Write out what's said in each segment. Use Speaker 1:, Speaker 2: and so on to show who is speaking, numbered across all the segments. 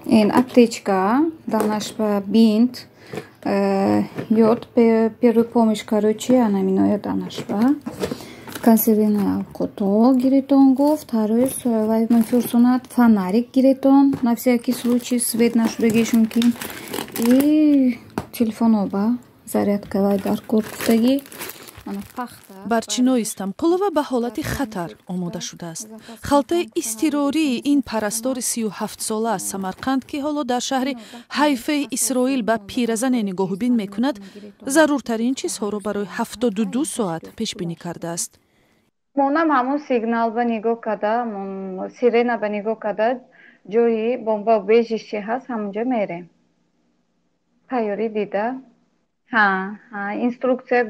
Speaker 1: Ин аптечка, данашба бинт, йод, первую помощь, короче, анаминоя данашба. Консервированный овқото гиретон гуфт, ҳар рӯз вай мефурсонад. Фонарик гиретон, на всякий случай, свет нашудагиш мумкин. И телефоноба зарядка вай дар кор гуфтагӣ.
Speaker 2: Барчино Истамқулова ба ҳолати хатар омода шудааст. Халтаи изтирории ин парастори 37-сола аз Самарқанд, ки ҳоло дар шаҳри Ҳайфаи Исроил ба пиразане нигоҳубин мекунад, заруртарин чизҳоро барои 72 соат пешбинӣ кардааст.
Speaker 1: Монам ҳамон сигнал ба нигоҳ карда, сирена ба нигоҳ карда, ҷои бомбоубежище ҳаст, ҳамонҷо мерем. Тайёрӣ дида, ҳа, инструкция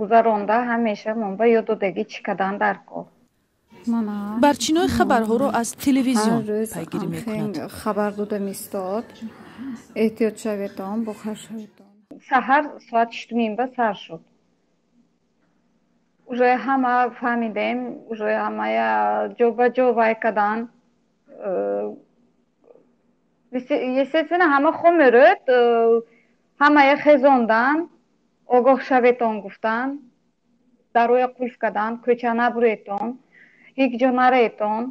Speaker 1: гузаронда, ҳамеша монба ёд додагӣ, чӣ кардан дар кор.
Speaker 2: Барчиной хабарҳоро аз телевизион пайгирӣ мекунад.
Speaker 1: Хабар дода мистод, эҳтиёт шаветон, бохабар шаветон. Саҳар соати 6:30 ба сар шуд, уже ҳама фаҳмидем, уже ҳамая ҷо ба ҷо вай кардан. Естественно, ҳама хоб мерӯд, ҳамая хезондан, огоҳ шаветон гуфтан, дароя қулф кардан, кӯча набуретон, ҳеҷ ҷо наретон,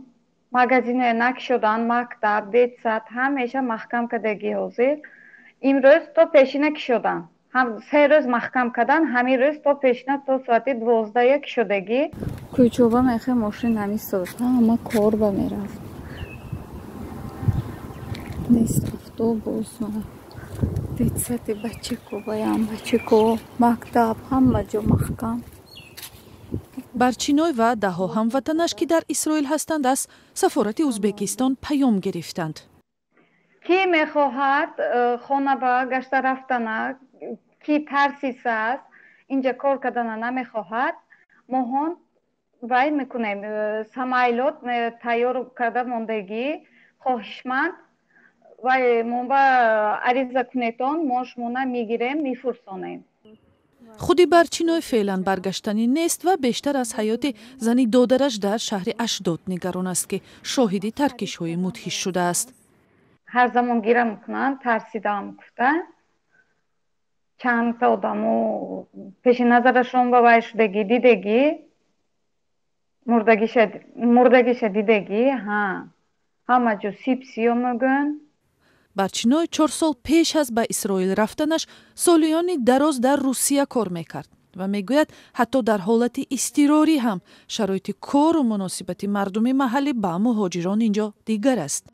Speaker 1: магазиное накушодан, мактаб, детсад ҳамеша маҳкам кардагӣ. Ҳозир имрӯз то пешина кушодан, 3 рӯз маҳкам кардан, ҳамин рӯз то пешина, то соати 12 кушодагӣ.
Speaker 3: Кӯчоба мехе мошин намистод, ҳама кор ба мерафт, нест автобус, детсади бачако, баям бачако, мактаб, ҳама ҷо маҳкам.
Speaker 2: Барчиной ва даҳҳо ҳамватанаш, ки дар Исроил ҳастанд, аз сафорати Ӯзбекистон паём гирифтанд.
Speaker 1: Кӣ мехоҳад хона ба гашта рафтана, ки тарсисааст, инҷа кор кардана намехоҳад, моҳон вай мекунем, самолёт тайёр карда мондагӣ. Хоҳишманд, вай моба ариза кунетон, мо шумона мегирем, мефурсонем.
Speaker 2: Худи Барчиной феълан баргаштанӣ нест ва бештар аз ҳаёти зани додараш дар шаҳри Ашдод нигарон аст, ки шоҳиди таркишҳои мудҳиш шудааст.
Speaker 1: Ҳар замон гира мекунанд, тарсидаам гуфта, чандта одамо пеши назарашон ба вай шудагӣ, дидагӣ, мурдагиша дидагӣ. Ҳа, ҳама ҷо сип сиё мегӯянд.
Speaker 2: Барчиной 4 сол пеш аз ба Исроил рафтанаш солиёни дароз дар Русия кор мекард ва мегӯяд, ҳатто дар ҳолати изтирорӣ ҳам шароити кору муносибати мардуми маҳаллӣ ба муҳоҷирон инҷо дигар аст.